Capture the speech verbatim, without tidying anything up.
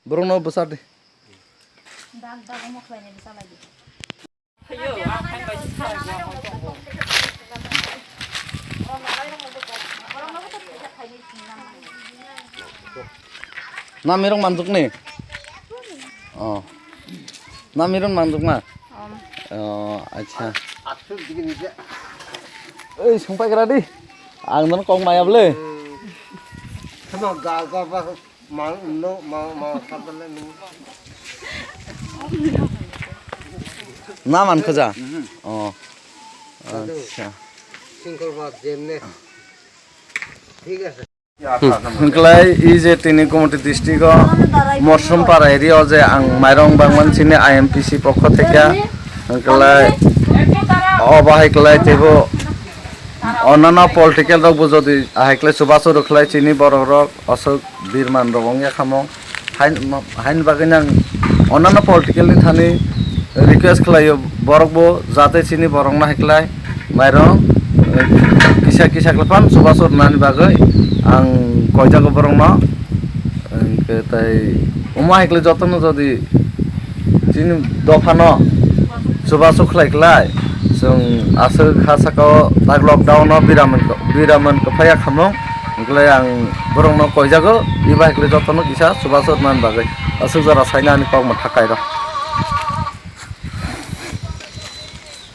Borokno bwsadi. Namirok manjukni? Oh. Namirok manjukma? Oh, acha. Ei, sungpaigra di. Ang nono kok maya bwle. Sama gaga ba. Ma, no, ma, ma, sabale nung. Na man khoja? Mhm. Oh. Sadu. Acha. Singkol ba jemne. Thik ase. Hwnkhlai, i je tini Gomoti district o Morsum para area o je ang mairong bangman chini I M P C pokho theke, hwnkhlai obo hai khlai teibo onano political rok bo jodi hai khlai chubachu rwkhlai chini borok rok aswk birman rok wngya khamung. Hain, hain bagwi nang onano political ni thani request khlaio borok bo jate chini borok no hai khlai mairong, eh, kisa kisa khlai phan chubachu rwnani bagwi ang koijago borok no. Hwnkhe tai omo hai khlai jotono jodi chini dophano chubachu khlai khlai, chwng aswk ha saka o tak lockdown o biraman, biraman kwphaiya khamung, hwnkhe ang borokno koijago, eba hai khlai jotono kisa chubachu rwna bagwi aswk jora saina ani kokmwthak kairok.